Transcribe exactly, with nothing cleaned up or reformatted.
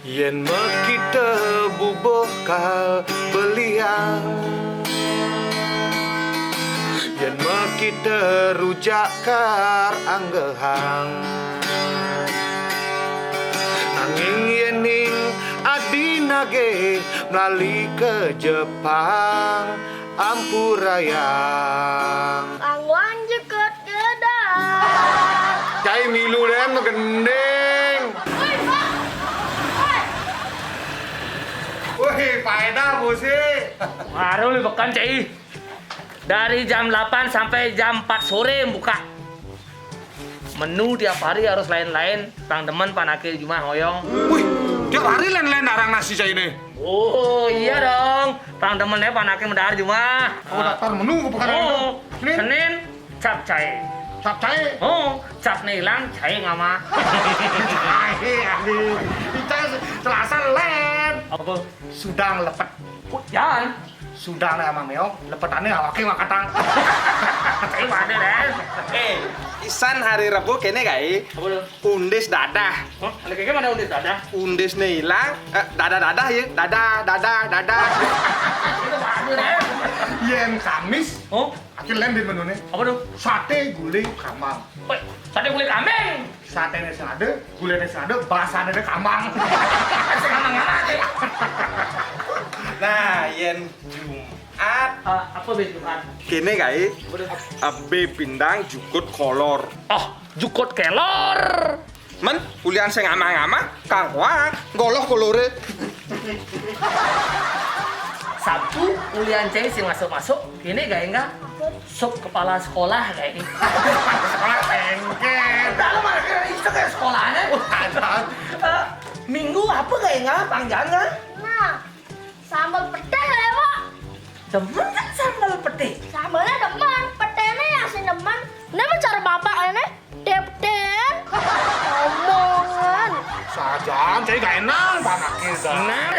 Yén makita bubuh ka belian, yén makita rujak ka anggehang. Nanging yéning adi nagih mlali ka Jepang, ampurayang. Anggon jukut gedang. Cai milu lén magending. Wih, paédah, Busi. Baru lu beken, Cai. Dari jam delapan sampai jam empat sore buka. Menu tiap hari harus lain-lain. Pang demen panaké jumah hoyong. Wih, tiap hari lain-lain arang nasi cai né. Oh, iya dong. Pang demen ya panaké medar jumah. Oh, daftar menu ke pekan itu. Oh, Senin? Senin, capcay. Capcay? Oh, capné ilang, cai ngamah. Cai, adi. Icai Selasa lén. Apa? Sudang lepet. Oh, jangan. Sudang né ama méong, lepetané awaké makatang. Cai pada, Ren. Eh, isan hari Rebo kéné, Kai. Apa tuh? Undis dadah. Hah? Ada kayak mana undis dadah? Undis né ilang, eh, dadah-dadah ya. Dadah, dadah, dadah. Itu pada, Ren. Yén Kamis, oh? Aké lén di menuné. Apa tuh? Saté gulé kambang. Woi, saté gulé kambing. Saténé sing ada, guléné sing ada, basané ada kambang. Sing kambang apa, Cai? Nah, yén Jumat. Ah, apa bé Jumat? Kéné, Kai. Apa tuh? Abé pindang jukut kolor. Oh, jukut kelor. Men, ulian sing ngamah-ngamah, kang wah, goloh koloré. Sabtu, ulian cai sing masuk-masuk, kéné gaé enggak? Sup kepala sekolah gaé. Sekolah tengkén. Dalam mana kira itu kayak sekolahnya? Wah, ada. Eh, minggu apa gaé enggak? Panjang enggak? Nah, sambel peté ya, Pak. Demen kan sambel peté? Sambelnya demen, peténya yang sing demen. Ini mah cara bapak ini. Depden. Omongan. Sajaan, cai gak enak, panaké dah. Nah,